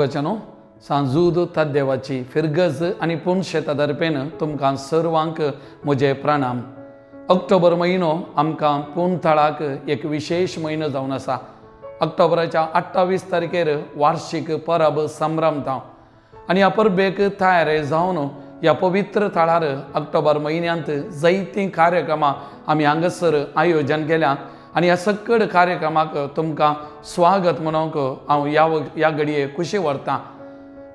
मोगाच्यानो सांजूद तद्देवाची फिरगज आनी पुनशेता दर्पेन तुमकां सर्वांक म्हजे प्रणाम। ऑक्टोबर म्हयनो आमकां पुनथळाक एक विशेश म्हयनो जावन आसा। ऑक्टोबराच्या 28 तारखेर वार्षिक परब संभ्रमता आनी ह्या परबेक तयार जावन ह्या पवित्र थळार ऑक्टोबर म्हयन्यांत जायतीं कार्यक्रमां आमी हांगासर आयोजन केल्या आनी ह्या सकड कार्यक्रमाक तुमकां स्वागत म्हणूंक हांव ह्या घडये खुशी व्हरतां।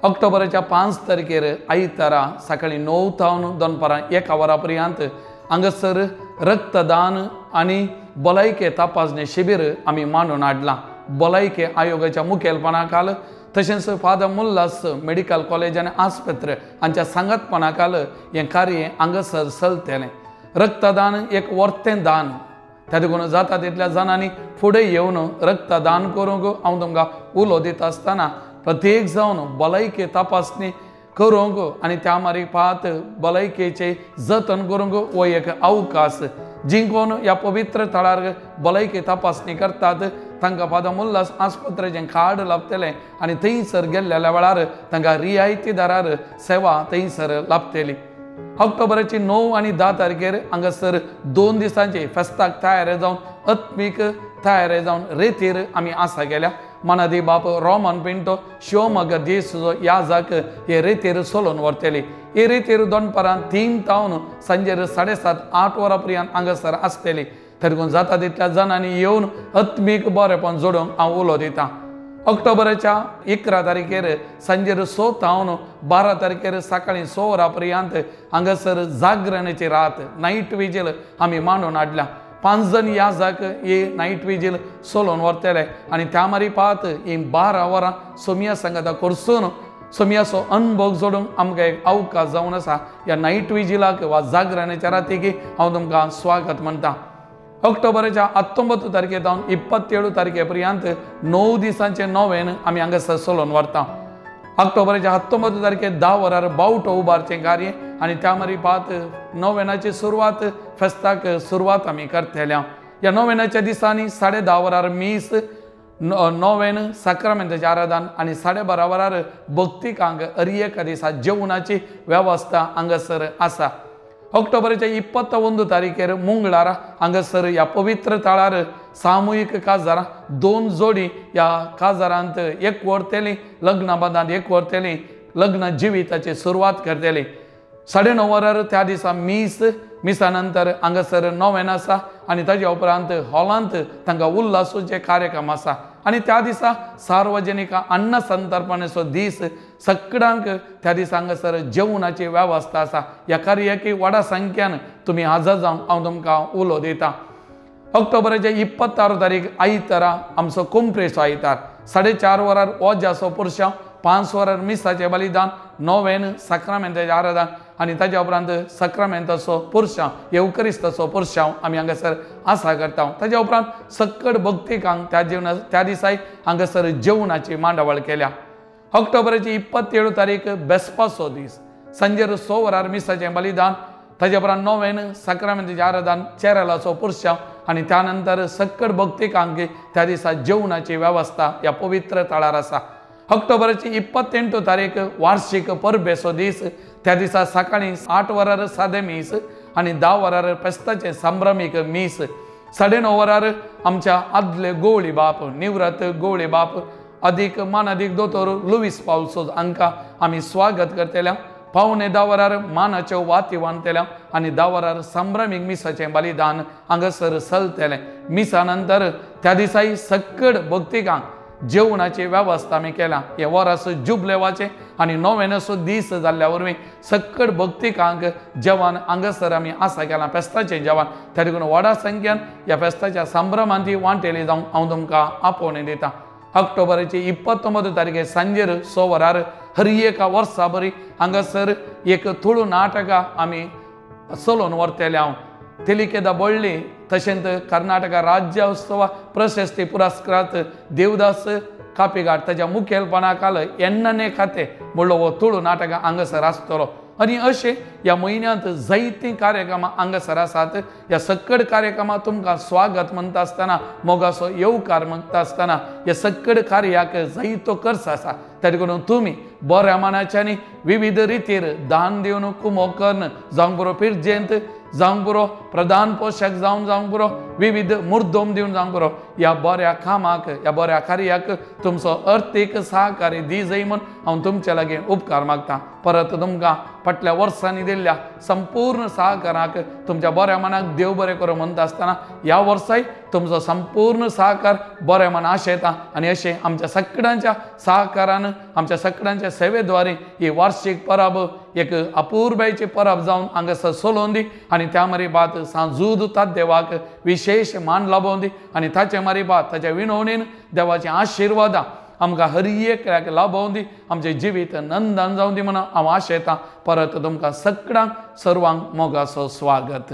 ऑक्टोबराच्या 5 तारखेर आयतारा सकाळीं 9 थावन दनपारां 1 वरां पर्यंत हांगासर रक्तदान आनी भलायके तपासणी शिबीर आमी मांडून हाडलां। भलायके आयोगाच्या मुखेलपणा खाल तशेंच फादर मुल्लास मेडिकल कॉलेज आनी आस्पत्र हांच्या सांगातपणा खाल हें कार्य हांगासर चलतलें। रक्तदान एक वर्तें दान, त्या देखून जाता तितल्या जाणांनी फुडें येवन रक्तदान करूंक हांव तुमकां उलो दिता आसतना प्रत्येक जावन भलायके तपासणी करूंक आनी त्या मार्फत भलायकेचें जतन करूंक हो एक अवकाश। जिंकून ह्या पवित्र थळार भलायकी तपासणी करतात तांकां फादर मुल्लास आस्पत्रेचें कार्ड लाभतलें आनी थंयसर गेल्ल्या वेळार तांकां रियायती दरार सेवा थंयसर लाभतली। ऑक्टोबराची 9 आनी 10 तारखेर हांगासर 2 दिसांचे फेस्ताक तयार जावन आत्मीक तयार जावन रेतीर आमी आसा गेल्या। मनादी बाप रोमन पिंटो शिवमग देसो याजाक हे रेतीर सोलोन व्हरतली। हे रेतीर दनपारां 3 थावन सांजेर 7:30-8 वरां पर्यंत हांगासर आसतली। तरी जाता तितल्या जाणांनी येवन आत्मीक बरेपण जोडूंक हांव उलो दितां। ऑक्टोबराच्या 11 तारखेर सांजेर 6 थावन 12 तारखेर सकाळीं 6 वरां पर्यंत हांगासर जागरणाची रात नायट विजील आमी मांडून हाडल्या। 5 जण याजाक हे नायट विजील सोलोवन व्हरतले आनी त्या मार्फत ही 12 वरां सोमिया सांगाता करसून सोमियाचो अनुभव जोडूंक आमकां एक अवकाश जावन आसा। ह्या नायट विजिलाक वा जागरणाच्या रातीक हांव तुमकां स्वागत म्हणटा। ऑक्टोबराच्या 19 तारखे थावन 27 तारखे पर्यंत 9 दिसांचे नोवेन आमी हांगासर सोलोवन व्हरता। ऑक्टोबराच्या 19 तारखे 10 वरार बावटो उबारचें कार्य आनी त्या मार्फत नोवेनाची सुरवात फेस्ताक सुरवात आमी करतले। ह्या नोवेनाच्या दिसांनी 10:30 वरार मीस, नोवेन साक्रामेंताचें आराधन आनी 12:30 वरार भक्तिकांक हर एका दिसा जेवणाची वेवस्था हांगासर आसा। ऑक्टोबराच्या 21 तारखेर मंगळारा हांगासर ह्या पवित्र थळार सामुहीक काजारां 2 जोडी ह्या काजारांत एक व्हरतली, लग्न बांदांत एक व्हरतली, लग्न जिविताची सुरवात करतली। 9:30 वरार त्या दिसा मीस, मिसा नंतर हांगासर नोवेन आसा आनी ताज्या उपरांत हॉलांत तांकां उल्हासूचे कार्यक्रम आसा आनी त्या दिसा सार्वजनीक अन्न संतर्पणेचो दीस, सगळ्यांक त्या दिसा हांगासर जेवणाची वेवस्था आसा। ह्या कार्याक व्हडा संख्यान तुमी हजर जावन हांव तुमकां उलो दितां। ऑक्टोबराच्या 26 तारीख आयतारा आमचो कोंप्रेचो आयतार 4:30 वरार ओजाचो पुरशांव, 5 वरार मिसाचें बलिदान, नोवेन साक्रामेंताचें आराधन आनी ताज्या उपरांत साक्रामेंताचो पुरशांव, येवकरिस्ताचो पुरशांव आमी हांगासर आसा करता। ताज्या उपरांत सकड भक्तिकांक त्या दिसाय हांगासर जेवणाची मांडावळ केल्या। ऑक्टोबराची 27 तारीख बेसपाचो दीस, सांजेर 6 वरार मिसाचें बलिदान, ताज्या उपरांत नोवेन साक्रामेंताचें आराधन, चेरलाचो पुरशांव आनी त्या नंतर सकड भक्तिकांक त्या दिसा जेवणाची वेवस्था ह्या पवित्र थळार आसा। ऑक्टोबराची 28 तारीख वार्षिक परबेचो दीस, त्या दिसा सकाळीं 8 वरार सादें मीस आनी 10 वरार फेस्ताचें संभ्रमीक मीस। 9:30 वरार आमच्या आदले गोवळी बाप, निवृत्त गोवळी बाप अदीक मानादीक दोतोर लुवीस पावसो हांकां आमी स्वागत करतले। 9:45 वरार मानाच्यो वाती बांदतले आनी 10 वरार संभ्रमीक मिसाचें बलिदान हांगासर चलतलें। मिसा नंतर त्या दिसाय सकड भक्तिकांक जेवणाची वेवस्था आमी केल्या। हे वरास जुबलेवाचें आनी नोवेनाचो दीस जाल्ल्या वरवीं सकड भक्तिकांक जेवण हांगासर आमी आसा केलां, फेस्ताचें जेवण। त्या देखून व्हडा संख्यान ह्या फेस्ताच्या संभ्रमांत ती वांटेली जावन हांव तुमकां आपोवणें दितां। ऑक्टोबराची 29 तारखे सांजेर 6 वरार हर एका वर्सा बरी हांगासर एक तुळू नाटकां आमी चलोवन व्हरतले। हांव तेलिकेदा बळ्ळी तशेंच कर्नाटका राज्योत्सव प्रशस्ती पुरस्कारात देवदास कापिघाट ताच्या मुखेलपणा खाल एन्नने खाते म्हणलो हो तुळू नाटकां हांगासर आसतलो। आनी अशें ह्या म्हयन्यांत जायतीं कार्यक्रमां हांगासर आसात. ह्या सक्कड कार्यक्रमां तुमकां स्वागत म्हणटा आसतना, मोगाचो येवकार म्हणटा आसतना ह्या सक्कड कार्याक जायतो खर्च आसा. तेजे करून तुमी बऱ्या मनाच्यानी विविध रितीर दान दिवन कुमोक करून जावंक पुरो पिरजेंत जावंक पुरो प्रधान पोशक जावन जावंक पुरो विविध मुर्दोम दिवन जावंक पुरो ह्या बऱ्या कामाक ह्या बऱ्या कार्याक तुमचो अर्थीक सहकार्य दी जाय म्हूण हांव तुमचे लागीं उपकार मागता. परत तुमकां फाटल्या वर्सांनी दिल्ल्या संपूर्ण सहकाराक तुमच्या बऱ्या मनाक देव बरें करूं म्हणटा आसतना ह्या वर्साय तुमचो संपूर्ण सहकार बऱ्या मनान आशेता आनी अशें आमच्या सगळ्यांच्या सहकारान आमच्या सगळ्यांच्या सेवेद्वारे ही वार्षिक परब एक अपुरबायची परब जावन हांगासर चलोवन दी आनी त्या मारी बात सांजूद देवाक विशेष मान लाबोवन दी आनी ताचे मारी बात ताच्या विनवणीन देवाचे आशिर्वादां आमकां हर एकल्याक लाबोवन दी, आमचें जिवीत नंदन जावन दी म्हणून हांव आशेतां. परत तुमकां सगळ्यांक सर्वांक मोगाचो स्वागत.